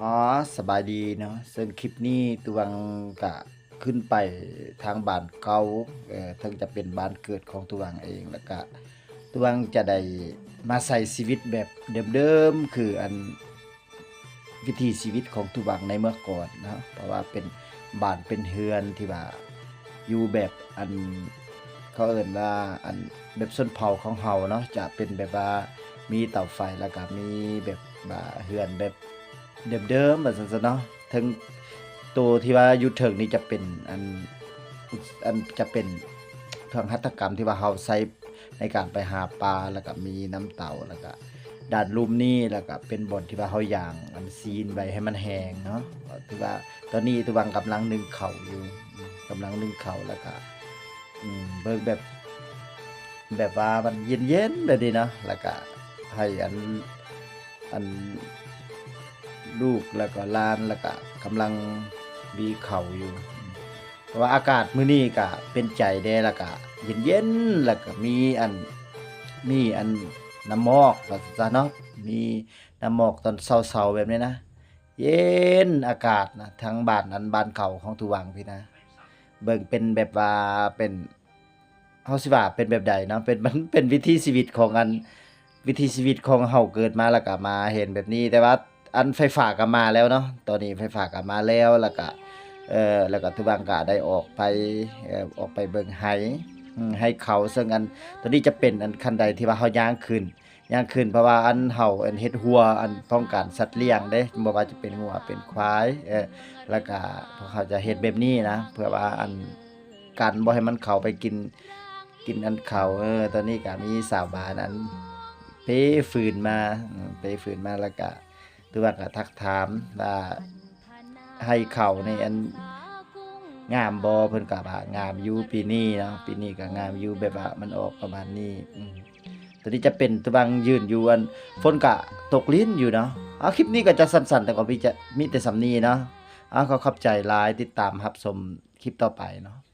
ອໍ ສະບາຍດີເນາະ ເຊິ່ງຄລິບນີ້ຕຸວັງກະຂຶ້ນໄປທາງບ້ານເກົ່າ ເອີ ເຖິງຈະເປັນບ້ານເກີດຂອງຕຸວັງເອງ ແລ້ວກະຕຸວັງຈະໄດ້ມາໃຊ້ຊີວິດແບບເດີມໆ ຄືອັນ ວິຖີຊີວິດຂອງຕຸວັງໃນເມື່ອກ່ອນເນາະ ເພາະວ່າເປັນບ້ານເປັນເຮືອນທີ່ວ່າຢູ່ແບບອັນ ເຂົາເອີ້ນວ່າອັນ ແບບຊົນເຜົ່າຂອງເຮົາເນາະ ຈະເປັນແບບວ່າມີເຕົາໄຟ ແລ້ວກະມີແບບວ່າເຮືອນແບບເດີມໆ ວ່າຊັ້ນຊະເນາະ ເຖິງໂຕທີ່ວ່າຢູ່ເທິງນີ້ຈະເປັນອັນ ອັນ ຈະເປັນເຄື່ອງຫັດຖະກຳທີ່ວ່າເຮົາໃຊ້ໃນການໄປຫາປາ ແລ້ວກະມີນ້ຳເຕົາ ແລ້ວກະດ້ານລຸ່ມນີ້ ແລ້ວກະເປັນບ່ອນທີ່ວ່າເຮົາຢາງອັນຊີ້ນໄວ້ໃຫ້ມັນແຫ້ງເນາະ ຖືວ່າຕອນນີ້ຕຸວັງກຳລັງໜຶ້ງເຂົ້າຢູ່ ກຳລັງໜຶ້ງເຂົ້າ ແລ້ວກະ ອືມ ເບິ່ງແບບ ແບບວ່າມັນເຢັນໆ ແບບນີ້ເນາະ ແລ້ວກະໃຫ້ອັນ ອັນ ລູກ ແລ້ວກໍຫຼານ ແລ້ວກະກຳລັງບີເຂົ້າຢູ່ ເພາະວ່າອາກາດມື້ນີ້ກະເປັນໃຈແດ່ ແລ້ວກະເຢັນໆ ແລ້ວກະມີອັນ ມີອັນ ນ້ຳໝອກ ວ່າຊັ້ນຊະເນາະ ມີນ້ຳໝອກຕອນເຊົ້າໆ ແບບນີ້ນະ ເຢັນອາກາດນະ ທາງບ້ານ ອັນ ບ້ານເກົ່າຂອງຕຸວັງພີ້ນະ ເບິ່ງເປັນແບບວ່າເປັນ ເຮົາຊິວ່າເປັນແບບໃດເນາະ ເປັນ ມັນເປັນວິຖີຊີວິດຂອງອັນ ວິຖີຊີວິດຂອງເຮົາເກີດມາ ແລ້ວກະມາເຫັນແບບນີ້ ແຕ່ວ່າອັນໄຟຟ້າກະມາແລ້ວເນາະ ຕອນນີ້ໄຟຟ້າກະມາແລ້ວ ແລ້ວກະ ເອີ ແລ້ວກະຕຸວັງກະໄດ້ອອກໄປ ເອີ ອອກໄປເບິ່ງໄຮ່ ອືມ ໄຮ່ເຂົ້າ ເຊິ່ງອັນ ຕອນນີ້ຈະເປັນອັນຄັນໄດທີ່ວ່າເຮົາຍ່າງຂຶ້ນ ຍ່າງຂຶ້ນ ເພາະວ່າອັນເຮົາອັນເຮັດຮົ້ວອັນປ້ອງກັນສັດລ້ຽງເດ້ ບໍ່ວ່າຈະເປັນງົວເປັນຄວາຍ ເອີ ແລ້ວກະພວກເຮົາຈະເຮັດແບບນີ້ນະ ເພື່ອວ່າອັນ ກັນບໍ່ໃຫ້ມັນເຂົ້າໄປກິນ ກິນອັນເຂົ້າ ເອີ ຕອນນີ້ກະມີຊາວບ້ານອັນເປຟືນມາ ເອີ ເປຟືນມາ ແລ້ວກະ ຖືວ່າກະທັກຖາມວ່າໄຮ່ເຂົ້ານີ້ອັນງາມບໍ່ ເພິ່ນກະວ່າງາມຢູ່ປີນີ້ເນາະ ປີນີ້ກະງາມຢູ່ ແບບວ່າມັນອອກປະມານນີ້ ອືມ ຕອນນີ້ຈະເປັນຕະບັງຢືນຢູ່ອັນ ຝົນກະຕົກລິນຢູ່ເນາະ ເອົາ ຄລິບນີ້ກະຈະສັ້ນໆ ແຕ່ກໍມີ ຈະມີແຕ່ສ່ຳນີ້ເນາະ ເອົາ ຂໍຂອບໃຈຫຼາຍ ຕິດຕາມຮັບຊົມຄລິບຕໍ່ໄປເນາະ.